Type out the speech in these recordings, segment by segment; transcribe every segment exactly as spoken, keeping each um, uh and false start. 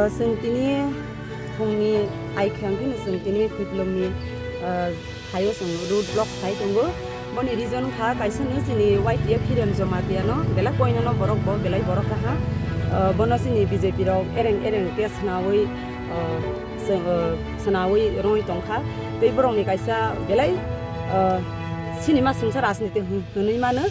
Chwng tini phungni ai khwng phino chwng tini Khwiplungni, ah, haio chwng road block khai tongo. Boni reason kha kaisa no chini Y T F Hiren Jamatia no belai koina no borok bo belai borok kaha. Ah, bono chini B J P rok ereng ereng ke swnamwi, ah, chwng, ah, swnamwi rwngwi tongkha. Tei borokni kaisa belai, ah, sinima sungsa rajniti hwn-, hwnwi mano.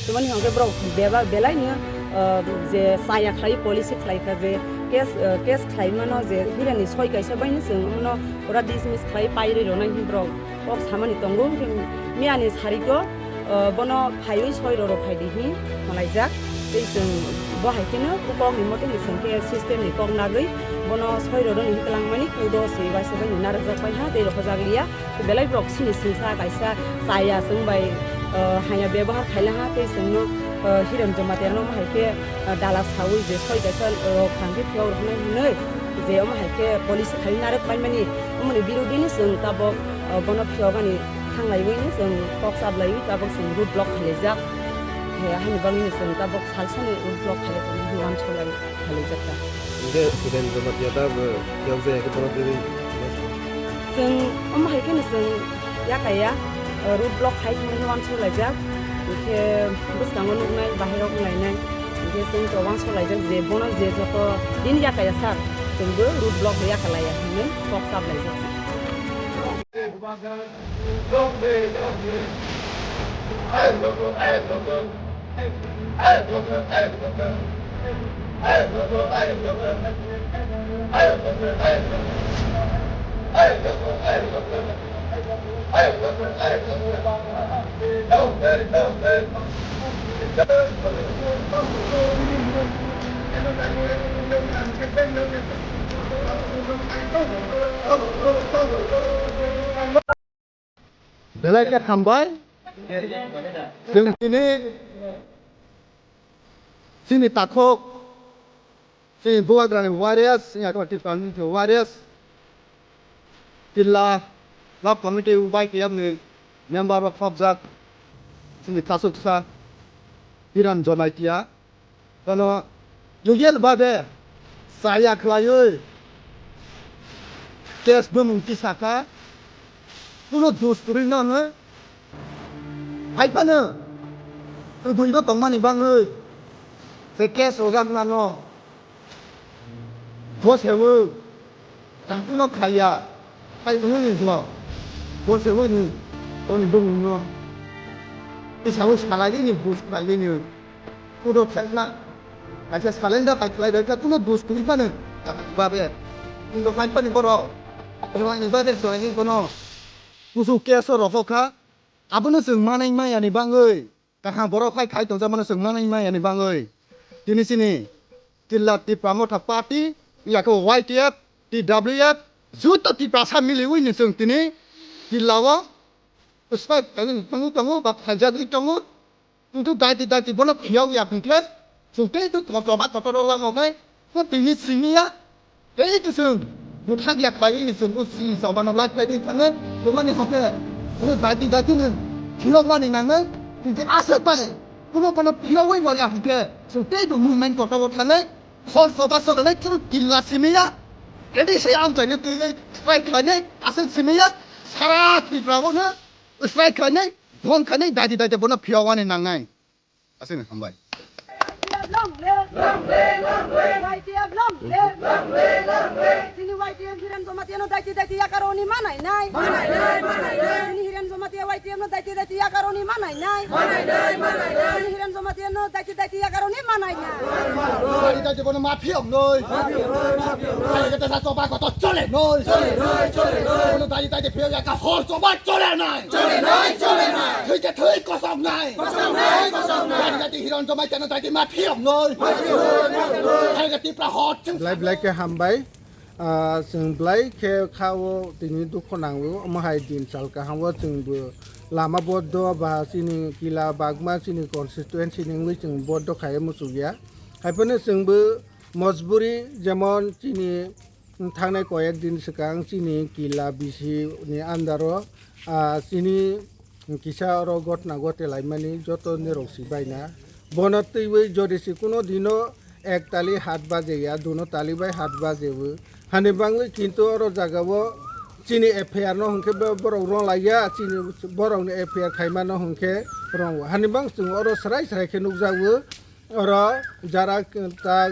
Tamoni hwnkhe borok beba-, belaino, ah, je chaya khlai policy khlai kha je case, ah, case khlai mano je Hirani soi kaisa baino chwng omono pura dismiss khlai pairwi rwnai hwn borok kok samani tongo. Hwnkhe miyani sariko, ah, bono phaiwi soi roro phaidi hwn malaijak. Tei chwng bo hai kheno kokni mote ni chwng khe system ni kok nagwi bono soi roro ni hwn twlangmani kudo se waisa baino narwkjak pai ha tei rohorjak liya. Belai borok sini singsa kaisa chaya chwng bai, ah, haya bebohar khaila ha tei chwngno, ah, Hiren Jamatia no hai khe, ah, dala sawi je soi kaisa, ah, rok khang khe phiyok roknai hinwi je omo hai khe policy khai narwk paimani omoni birodini chwng tabok, ah, bono phiyok ani thanglaiwi ni chwng kok chablaiwi tabok chwng road block khailaijak. Khe haini bagwino chwng tabok salsani road block khailai tongwi uansuk lai. Khailaijak ta. Hingke Hiren Jamatia da bo phiyok jaya khe bono twiwi. Chwng omo hai kheno chwng yakaya, road block khai thangwi uansuk laijak. Hingke bwskango nuknai, bahai rok wnglainai. Hingke chwng to uansuk laijak je bono je joto din yakaya sir, chwngbo road block bo yakalaiya hinwi kok chaplaijak. Belai khe hambai. Chwng tini chini takhuk, chini Bubagrani warriors, chini Akbar Tripura ni warriors, Tilla Love Committee Y T F ni member rok khopjak, chini tasuksa Hiran Jamatia. Bono legal babe chaya khlaiwi case bumung tisakha, kuno dus kwrwi no hwnwi hai phano kwbwino tongmani bagwi se case rwjak mano. Bo se o tangkhuno khaiya, khai hwnwi ni bo, bo se o ni, o ni bumung no. Tisa o salai ni, bus salai ni. Kudo khlaina, kaisa salai da, kai khlai da, kuno dus kwrwi phano, babe. Kundo khai phani borok, rwani babe, soini kono. Kusu keso rokho kha, abono chwng manai maya ni bagwi. Kaham borok hai khai tongjakmano chwng manai maya ni bagwi. Tini chini Tilla Tipra Motha Party, yakho Y T F, T W F, juto Tiprasa miliwi ni chwng tini Tilla o swbai tongo, tongo, tongo, ba phaljagwi tongo. Kintu daiti, daiti bono phiyok ya hwnkhe, chwng tei to kotor ba kotor o lama bai, bo tini simi ya. Tei to chwng bwthak ya khlaiwi chwng o simi chobano lai khlaiwi thangwi, bumani hokhe, o daiti, daiti no phiyokmani nangnai, kintu aswk bai, bono bono phiyogwi manya hwnkhe, chwng tei to movement kotor o thangnai, hor choba choba nai chwng Tilla simi ya. Tei se amchaino twi strike khlainai, aswk simi ya, sara Tripura o no strike khlainai, bon khlainai, daiti, daiti bono phiyokmani nangnai. Aswkno hambai. Y T F long live! Y T F long live! Chini Y T F Hiren Jamatia no daiti daiti yakaroni manai nai. Chini Hiren Jamatia Y T F no daiti daiti yakaroni manai nai. Chini Hiren Jamatia no daiti daiti yakaroni manai nai. Daiti daiti bono ma phiyok noi. Hai kete sa choba koto chole noi. Bono daiti daiti phiyok yaka hor choba chole nai. Chole noi, chole noi. Thwi khe thwi kosong nai. Kosong nai, kosong nai. Daiti daiti Hiran Jamatia no daiti ma phiyok noi. Hai kete Tipra hot. Belai belai khe hambai. Ah, chwng belai khe kha o tini dukho nango. Omo hai din sal kaham o chwng bo lama boddo ba chini Kila Bagma chini constituency ni wngwi chwng boddo khai muchuk ya. Hai phano chwng bo mojburi, jemon chini thangnai koyek din swkang chini Kila B C ni under o, ah, chini kisa oro gotna gote laimani joto nirok si baina. Bono twiwi jodi si kuno dino Ek tali hat baje ya, duno tali bai hat baje o. Hani bangwi kintu oro jaga o chini F I R no hwnkhe bo-, borok rong lai ya, chini borok ni F I R khaima no hwnkhe rong o. Hani bang chwng oro srai srai khe nukjago. Oro jara ta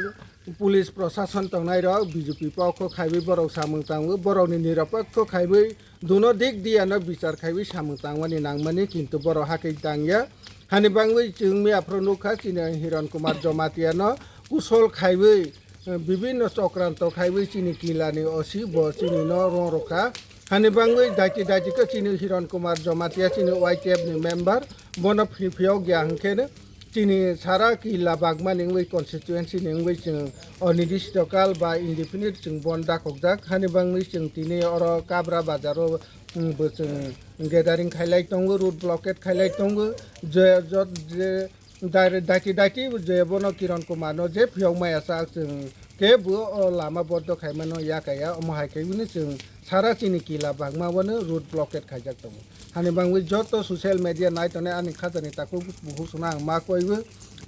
police prosason tongnai rok B J P pokho khaiwi borok samung tango, borok ni niropokho khaiwi duno dik diya no bichar khaiwi samung tangmani nangmani, kintu borok hakhe tangya. Hani bangwi chwng miya phuru nukha chini Hiron Kumar Jamatia no kusol khaiwi, eh, bibinno chokranto khaiwi chini kila ni O C bo chini no rong rokha. Hani bangwi daiti daiti khe chini Hiron Kumar Jamatia chini Y T F ni member, bono phiyok ya hwnkhe chini sara kila bagmani wngwi constituency ni wngwi chwng onirdisto kal ba indefinite chwng bon dakhokjak. Hani bangwi chwng tini oro Kabra bazar o, mm, bo chwng gathering khailai tongo, road blockade khailai tongo. Je, jot, je, dai-, daiti, daiti je bono Kiran Kumar no je phiyok maya chak chwng kebo o lama bondo khaimano yakaya, omo hai khe bini chwng sara chini kila bagma bono road blockade khaijak tongo. Hani bangwi joto social media nai tongnai ani khajani takhuk bukhuk songno ang ma koiwi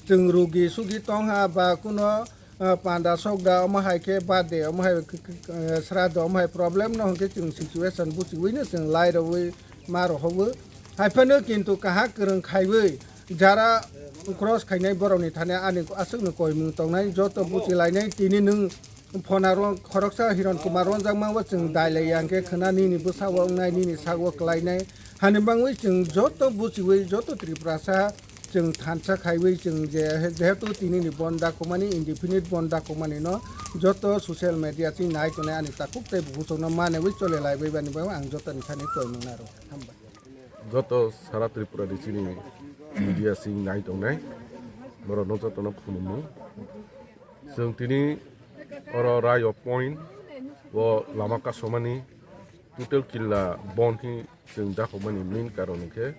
chwng rugi sugi tongha ba kuno ah, panda sokda, omo hai khe birthday, omo hai k-, k-, k-, eh, sraddho, omo hai problem no hwnkhe chwng situation buchiwi no chwng lai rwwi ma rohowo. Hai phano kintu kaham kwrwng khaiwi jara cross khainai borok ni thani ani aswk no koimung tongnai, joto buchi lainai. Tini nwng phone aro khoroksa Hiron Kumar ronjakma o chwng dai lai ya hwnkhe khwna nini bwsa o wngnai, nini sak o kwlainai. Hani bangwi chwng joto buchiwi joto Tripurasa chwng thansa khaiwi chwng je, jehetu tini ni bon dakhokmani, indefinite bon dakhokmani no joto social media chini nai tongnai ani takhuk tei bukhuk chwngno manwi chole laibai bani bagwi ang joto ni thani koimung naro. Hambai. Joto sara Tripura ni chini media chini nai tongnai borok no joto no khulumung. Chwng tini oro Rayo point o lama kasomani total killa bon hi chwng dakhokmani main karon hwnkhe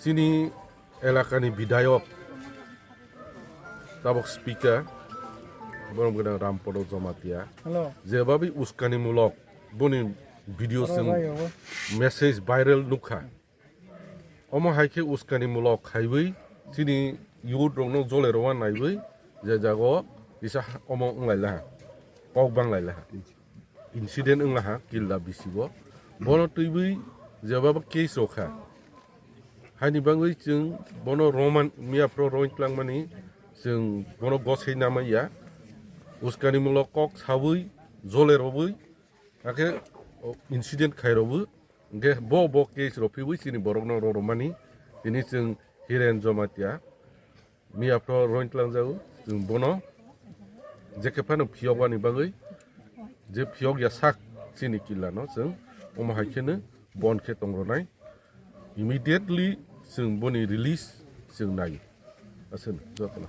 chini elakani bidayok tabok speaker borok gwnang Rampodo Jamatia. Hello. Jebabi uskani mulok boni video Oro chwng rayo bo. Message viral nukha. Omo hai khe uskani mulok khaiwi chini youth rokno jole rwna naiwi je jago kisa ha-, omo wng lai laha, kok bang lai laha, incident wng laha killa bisigo. Bono twiwi jeba bo case rok kha. Haini bangwi chwng bono roman miya phro roin tlangmani chwng bono gosei namai ya. Uskani mulok kok sawi jole rwwi hakhe incident khai rwwi. Hingke bo, bo case rok phiwi chini borok no roromani. Tini chwng Hiren Jamatia. Miya pho roin tlang jago. Chwng bono je khe phano phiyok ani bagwi, je phiyok ya sak chini killa no chwng omo hai kheno bon khe tong ronai. Immediately chwng boni release chwng nai. Aswk jotono.